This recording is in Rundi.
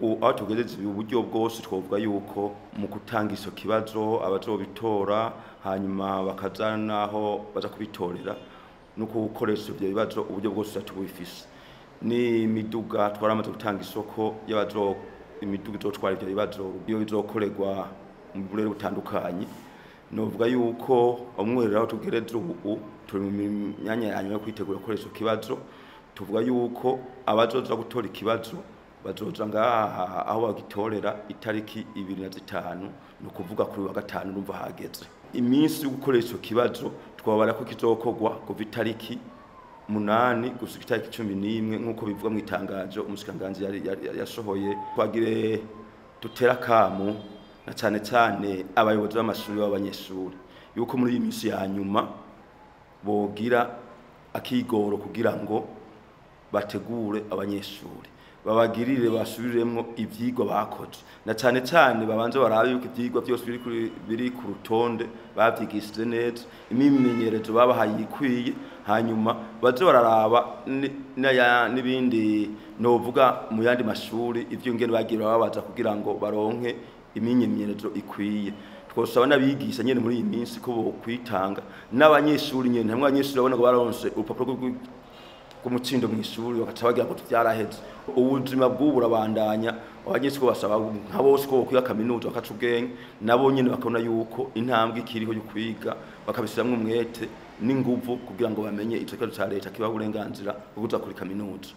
Ubu aho tugeze, uburyo bwose twovuga yuko mu gutanga ico kibazo, abazobitora hanyuma bakaza naho baza kubitorera no gukoresha ivyo bibazo, uburyo bwose tubifise. Ni imiduga twaramaze gutanga isoko y'abazo, imiduga izotwara ivyo bibazo iyo bizokorerwa mu burere butandukanye. Novuga yuko umwiherero aho tugereze ubu, turi mu myanya ya nyuma yo kwitegura gukoresha ico kibazo. Tuvuga yuko abazoza gutora ikibazo bazoza ngaha aho bagitorera itariki 25, ni ukuvuga kuri wa gatanu. Urumva hageze iminsi yo gukoresha ico kibazo. Twabara ko kizokorwa kuva itariki 8 gushika itariki 11, nk'uko bivuga mu itangazo umushikiranganji yasohoye. Twagire dutera akamu na cane cane abayobozi b'amashuri b'abanyeshuri yuko muri iyi minsi ya nyuma bogira akigoro kugira ngo bategure abanyeshuri, babagirire basubiremwo ivyigwa bakoze, na cane cane babanze barabe yuko ivyigwa vyose biri ku rutonde bavyigishije neza, imyimenyerezo babahaye ikwiye. Hanyuma baze bararaba n'ibindi novuga mu yandi mashuri, ivyo ngene bagiye bababaza kugira ngo baronke imyimenyerezo ikwiye. Twosaba n'abigisha nyene muri iyi minsi ko bokwitanga, n'abanyeshuri nyene hamwe. Abanyeshuri babona ko baronse urupapuro rw'umutsindo mw'ishuri, bagaca bagira ngo vyaraheze. Ubuzima bw'ubu burabandanya. Abanyeshuri basaba nka bose ko bokwiga kaminuza, bakaca ubwenge, nabo nyene bakabona yuko intambwe ikiriho yo kwiga, bakabishiramwo umwete n'inguvu kugira ngo bamenye ico kibazo ca leta kibaha uburenganzira bwo kuja kuri kaminuza.